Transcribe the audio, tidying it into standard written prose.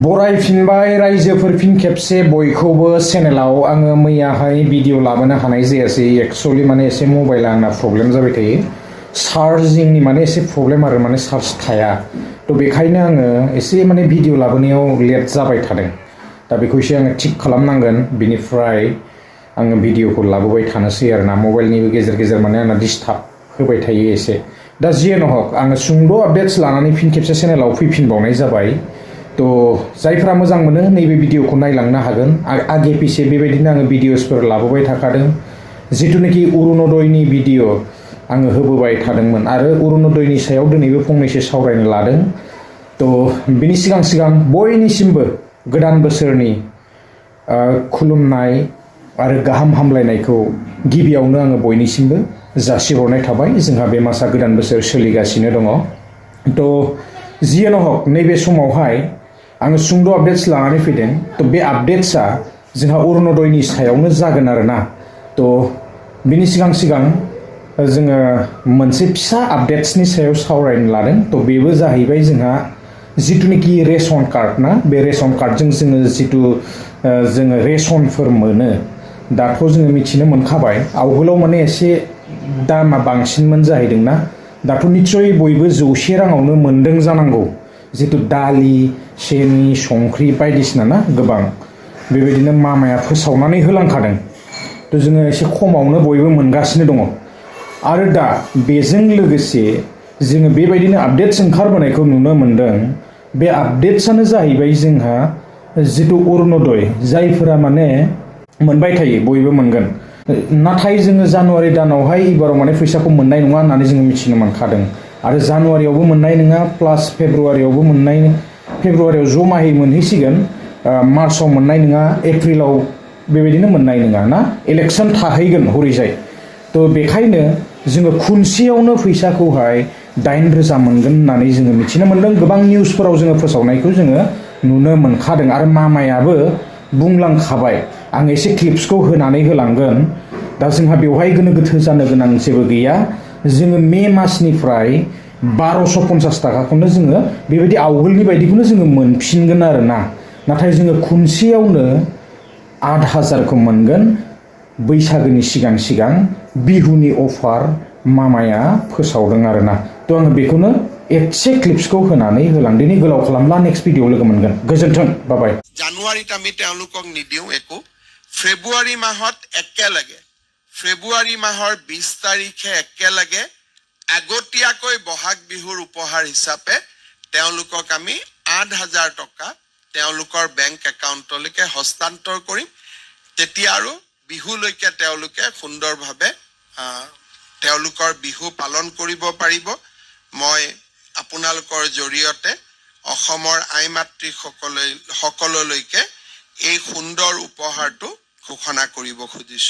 बरायफिनबाय रायजोफोर फिन खेबसे बयखौबो चेनेलाव आङो मैयाहाय भिडिअ लाबोनो हानाय जायासै एक्चुअली माने एसे मबाइला आंना प्रब्लेम जाबाय थायो चार्जिंनि माने एसे प्रब्लेम आरो माने चार्ज थाया थ' बेखायनो आङो एसे माने भिडिअ लाबोनायाव लेट जाबाय थादों दा बेखौ एसे आङो थिक खालामनांगोन बिनिफ्राय आङो भिडिअखौ लाबोबाय थानोसै आरोना मबाइलनि गेजेर गेजेर माने आंना डिस्टार्ब होबाय थायो एसे दा जियानो हक आङो सुंद' आपडेट्स लानानै फिन खेबसे चेनेलाव फैफिनबावनाय जाबाय तो जायफ्रा मोजां मोनो नैबे भिडिअखौ नायलांनो हागोन आगे पिछे बेबायदिनो आङो भिडिअसफोर लाबोबाय थाखादों जिथुनाखि अरुणोदयनि भिडिअ आङो होबोबाय थादोंमोन आरो अरुणोदयनि सायाव दिनैबो फंनैसो सावरायनो लादों तो बिनि सिगां बयनिसिमबो गोदान बोसोरनि खुलुमनाय आरो गाहाम हामलायनायखौ गिबियावनो आङो बयनिसिमबो जासिहरनाय थाबाय जोंहा बे मासआ गोदान बोसोर सोलिगासिनो दङ तो जियानो हक नैबे समावहाय आङो सुंद' आपडेट्स लानानै फैदों तो बे आपडेट्सआ जोंहा अरुणोदयनि सायावनो जागोन आरोना तो बिनि सिगां जोङो मोनसे फिसा आपडेट्सनि सायाव सावरायनो लादों तो बेबो जाहैबाय जोंहा जिथुनाखि रेशन कार्ड ना बे रेशन कार्डजों जोङो जिथु जोङो रेशनफोर मोनो दाथ' जोङो मिथिनो मोनखाबाय आवगोलाव माने एसे दामा बांसिनमोन जाहैदोंना दाथ' निस्सय बयबो 100 राङावनो मोनदों जानांगौ जितु दालि सेनि संख्रि बायदिसिना ना गोबां बेबायदिनो मामाया फोसावनानै होलांखादों तो जोङो एसे खमावनो बयबो मोनगासिनो दङ आरो दा बेजों लोगोसे जोङो बेबायदिनो आपडेट्स ओंखारबोनायखौ नुनो मोनदों बे आपडेट्सआनो जाहैबाय जोंहा जितु अरुणोदय जायफोरा माने मोनबाय थायो बयबो मोनगोन नाथाय जोङो जानुवारि दानावहाय एबाराव माने फैसाखौ मोननाय नङा होननानै जोङो मिथिनो मोनखादों आरो जानुवारियावबो मोननाय नङा प्लास फेब्रुवारियावबो मोननाय फेब्रुवारियाव जमायै मोनहैसिगोन मार्चआव मोननाय नङा एप्रिलाव बेबायदिनो मोननाय नङा ना इलेक्सन थाहैगोन हरैजाय तो बेखायनो जोङो खुनसेयावनो फैसाखौहाय 9,000 मोनगोन होननानै जोङो मिथिनो मोनदों गोबां निउसफोराव जोङो फोसावनायखौ जोङो नुनो मोनखादों आरो मामायाबो बुंलांखाबाय आं एसे क्लिप्सखौ होनानै होलांगोन दा जोंहा बेवहाय गोनो गोथो जानो गोनां जेबो गैया जोङो मे मासनिफ्राय 1250 थाखाखौनो जोङो बेबायदि आवगोलनि बायदिखौनो जोङो मोनफिनगोन आरोना नाथाय जोङो खुनसेयावनो 8,000खौ मोनगोन बैसागोनि सिगां बिहुनि अफार मामाया फोसावदों आरोना तो आङो बेखौनो एसे क्लिप्सखौ होनानै होलांदिनि गोलाव खालामला नेक्स्ट भिडिअ लोगो मोनगोन गोजोन्थों बाय জানুৱাৰীত আমি তেওঁলোকক নিদিওঁ একো ফেব্ৰুৱাৰী মাহত একেলগে ফেব্ৰুৱাৰী মাহৰ 20 তাৰিখে একেলগে আগতীয়াকৈ বহাগ বিহুৰ উপহাৰ হিচাপে তেওঁলোকক আমি 8,000 টকা তেওঁলোকৰ বেংক একাউণ্টলৈকে হস্তান্তৰ কৰিম তেতিয়া আৰু বিহুলৈকে তেওঁলোকে সুন্দৰভাৱে তেওঁলোকৰ বিহু পালন কৰিব পাৰিব মই আপোনালোকৰ জৰিয়তে অসমৰ আই মাতৃ সকললৈকে এই সুন্দৰ উপহাৰটো ঘোষণা কৰিব খুজিছো